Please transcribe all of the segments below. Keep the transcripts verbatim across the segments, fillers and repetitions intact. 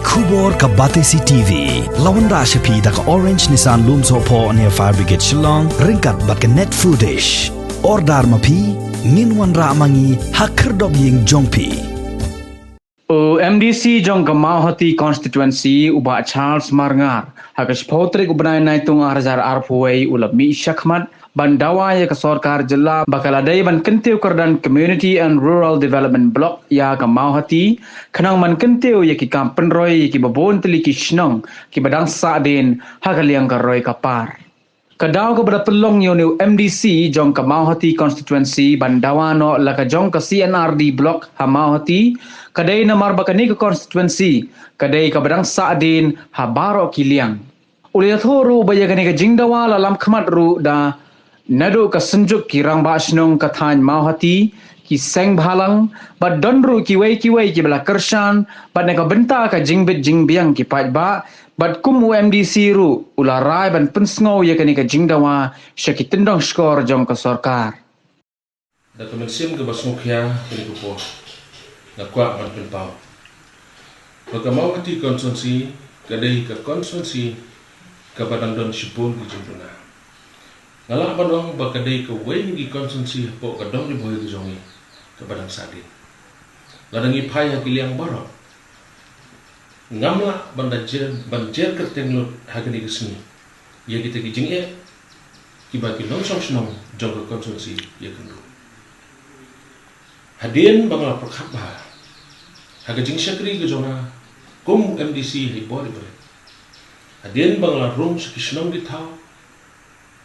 Khubor ka Batesi T V. La wanrah sha phi da ka Orange Nissan Lumsohphoh near Fire Brigade Shillong, ryngkat bad ka Net Foodish. Order ma phi, ngin wanrah ma ngi ha khyrdop ïing jong phi. U M D C jong ka Mawhati Constituency, u Bah Charles Marngar, ha ka shiphew tarik u bnai Naitung ar hajar arphew wei, u la mih shakhmat ban dawa ïa ka sorkar jylla ba ka la dei ban kyntiew kyrdan Community and Rural Development Block ïa ka Mawhati, khnang ban kyntiew ïa ki kam pynroi ïa kiba bun tylli ki shnong kiba dang sahdien ha ka liang ka roi ka par. Ka daw kaba la pynlong ïa une u M D C jong ka Mawhati Constituency ban dawa noh la ka jong ka C and R D Block ha Mawhati, ka dei namar ba kane ka constituency ka dei kaba dang sahdien ha baroh ki liang. U la ïathuh ruh ba ïa kane ka jingdawa la lam khmat ruh da naduh ka Synjuk ki Rangbah Shnong ka thaiñ Mawhati, ki seng bhalang, bad don ruh kiwei kiwei kiba la kyrshan bad na ka bynta ka jingbit jingbiang ki paidbah, bad kum u M D C ruh u la rai ban pynsngew ïa kane ka jingdawa sha ki tyndong shkor jong ka sorkar. Da ka mynsiem kaba sngewkhia kane ka por, nga kwah ban pynpaw ba ka Mawhati Constituency ka dei ka constituency kaba dang don shibun ki jingduna. Nga lah ban ong ba ka dei kawei na ki constituency hapoh ka dong Ri Bhoi ka jong ngi kaba dang sahdien. Lada ngi phai ha ki liang baroh, ngam lah ban da jer, ban jer kyrteng lut ha kane ka sngi ïa kita ki jingeh kiba ki nongshong shnong jong ka constituency ïakynduh. Hadien ba nga la pyrkhat bha ha ka jingshakri ka jong nga kum M D C ha i bor i barit, hadien ba nga la rung sha ki shnong ki thaw,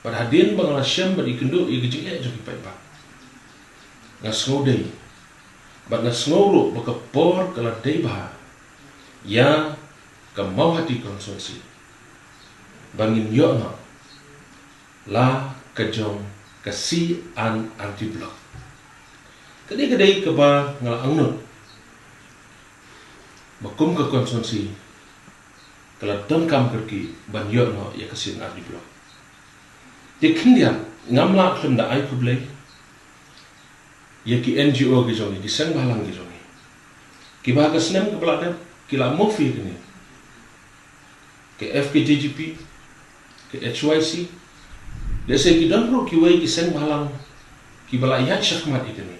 bad hadien ba nga la shem bad ïakynduh ïa ki jingeh jong ki paidbah, nga sngewdei bad nga sngew ruh ba ka por ka la dei bha ïa ka Mawhati Constituency ba ngin ïoh noh la ka jong ka C and R D Block. Ka dei, ka dei kaba nga la angnud ba kum ka constituency ka la donkam kyrkieh ban ïoh noh ïa ka C and R D Block. Te khyndiat ngam lah khlem da ai khublei ïa ki N G O ki jong ngi, ki seng bhalang ki jong ngi, kiba ha ka snem kaba la dep ki la move ïa kane. Ka F K J G P, ka H Y C, lehse ki don ruh kiwei ki seng bhalang kiba la ïaid shakhmat ïa kane.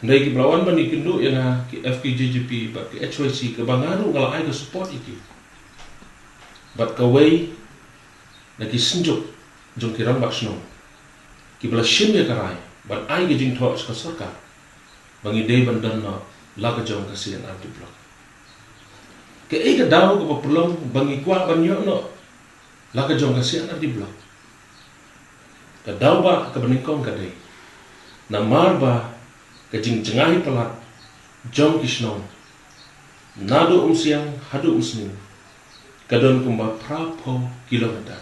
Hynrei kiba la wan ban ïakynduh ïa nga, ki F K J G P bad ki H Y C, kaba nga ruh nga la ai ka support ïa ki. Bad kawei na ki Synjuk jong ki Rangbah Shnong kiba la shim ïa ka rai ban ai ka jingthoh sha ka sorkar ba ngi dei ban don noh la ka jong ka C and R D Block. Kaei ka daw kaba pynlong ba ngi kwah ban ïoh noh la ka jong ka C and R D Block? Ka daw ba kaba nyngkong ka dei namar ba ka jingjngai palat jong ki shnong naduh Umsiang haduh Umsning ka don kumba phra phew kilometer.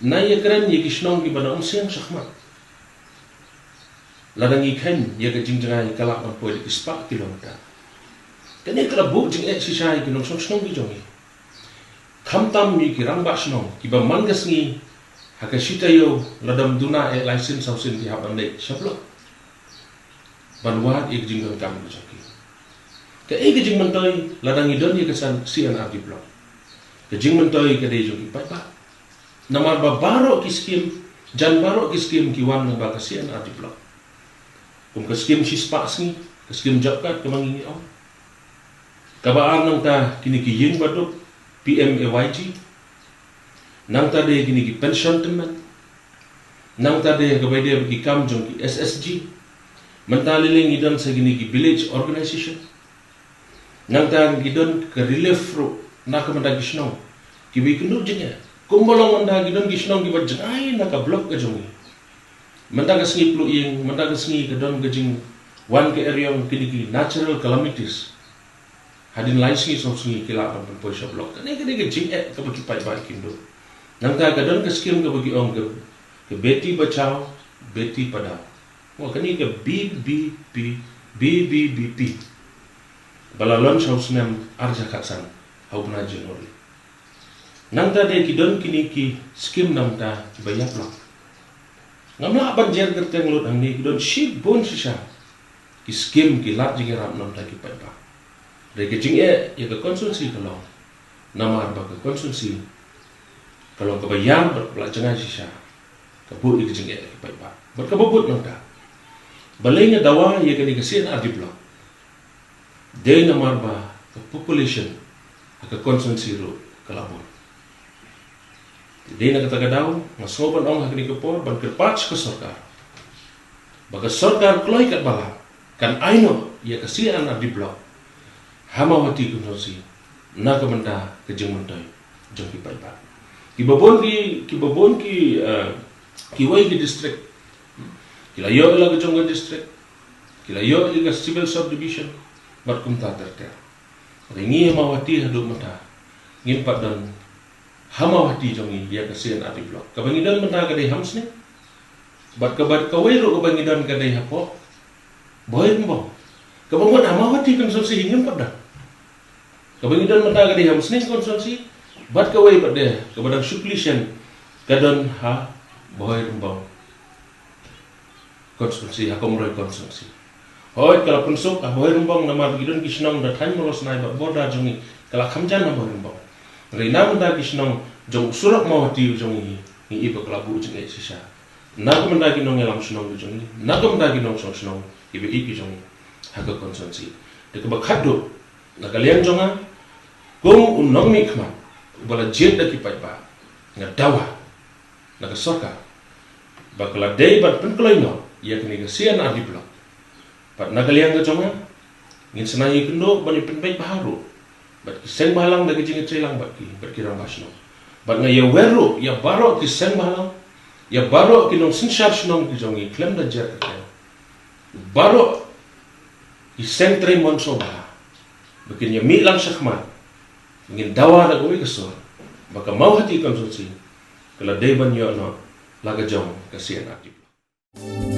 Nai ïakren ïa ki shnong kiba na Umsiang shakhmat, lada ngi kheiñ ïa ka jingjngai ka lah ban poi da ki spah kilometer. Kane ka la buh jingeh shisha ïa ki nongshong shnong ki jong ngi. Khamtam ïa ki Rangbah Shnong kiba man ka sngi ha ka shi taïew lada ym duna eh lai sien saw sien ki hap ban leit sha block ban wad ïa ka jingdonkam ka jong ki. Kaei ka jingmyntoi lada ngi don ïa ka C and R D Block? Ka jingmyntoi ka dei jong ki paidbah. Namar ba baroh ki skim, jan baroh ki skim ki wan lyngba ka C and R D Block. Kum ka skim shispah sngi, ka skim job card kaba ngi ong. Kaba ar nangta kine ki ïing baduk, P M A Y G. Nangta de kine ki pension tymmen. Nangta de kaba ïadei bad ki kam jong ki S S G. Mynta lei lei ngi don sa kine ki village organization. Nangta ngi don ka relief ruh na ka bynta ki shnong kiba ïakynduh jingeh. Kumba long mynta ngi don ki shnong kiba jngai na ka block ka jong ngi. Mynta ka sngi pluh ïing, mynta ka sngi ka don ka jingwan ka eriong, kine ki natural calamities. Hadien lai sngi saw sngi ki lah ban pynpoi sha block. Kane, kane ka jingeh kaba ki paidbah ki ïakynduh. Nangta ka don ka skim kaba ki ong ka, ka Beti Bachao, Beti Padhao. Mo, kane ka B B P, B B B P ba la launch ha u snem ar hajar khatsan ha u bnai January. Nangta de ki don kine ki skim nangta kiba ïap lang. Ngam lah ban jer kyrteng lut hangne, ki don shibun shisha ki skim, ki lad jingïarap nangta ki paidbah. Hynrei ka jingeh ïa ka constituency ka long namar ba ka constituency ka long kaba ïar bad ba la jngai shisha, ka bud ïa ka jingeh ïa ki paidbah bad kaba bud nangta. Balei nga dawa ïa kane ka C&RD Block? Dei namar ba ka population ha ka constituency ruh ka la bun. Te dei na kata ka daw nga sngew ban ong ha kane ka por ban kyrpad sha ka sorkar ba ka sorkar kloi katba lah kan ai noh ïa ka C&RD Block ha Mawhati constituency na ka bynta ka jingmyntoi jong ki paidbah. Kiba bun ki, kiba bun ki, eh, kiwei ki district ki la ïoh ïa la ka jong ka district, ki la ïoh ïa ka civil subdivision bad kumta ter ter. Hynrei ngi ha Mawhati haduh mynta ngim pat don ha Mawhati jong ngi ïa ka C&RD Block. Kaba ngi don mynta ka dei ha Umsning bad kaba kawei ruh kaba ngi don ka dei hapoh Bhoirymbong. Kaba mut ha Mawhati constituency ngim pat don. Kaba ngi don mynta ka dei ha Umsning constituency bad kawei pat de kaba dang shu kli shen ka don ha Bhoirymbong constituency, ha Komroi constituency. Hooid, ka la pynsuk ha Bhoirymbong namar ba ki don ki shnong da thaiñ Mawlasnai bad border jong ngi ka la kham jan ha Bhoirymbong. Hynrei na bynta ki shnong jong u surok Mawhati u jong ngi, ngi i ba ka la buh jingeh shisha na ka bynta ki nongïalam shnong ki jong ngi, na ka bynta ki nongshong shnong kiba ïeit ki jong ngi ha ka constituency. Te kaba khatduh, na ka liang jong nga kum u nongmihkhmat uba la jied da ki paidbah, nga dawa na ka sorkar ba ka la dei ban pynkloi noh ïa kane ka C&RD Block. Bad na ka liang ka jong nga ngin sa nang ïakynduh ban ïa pynbeit bha ruh bad ki seng bhalang da ka jingïatreilang bad ki, bad ki rangbah shnong. Bad nga ïawer ruh ïa baroh ki seng bhalang, ïa baroh ki nongsynshar shnong ki jong ngi khlem da jer kyrteng, baroh ki seng trei mynshuwa bha ba kin ïa mih lang shakhmat. Ngin dawa da kawei ka sur ba ka Mawhati constituency ka la dei ban ïoh noh la ka jong ka C&RD Block.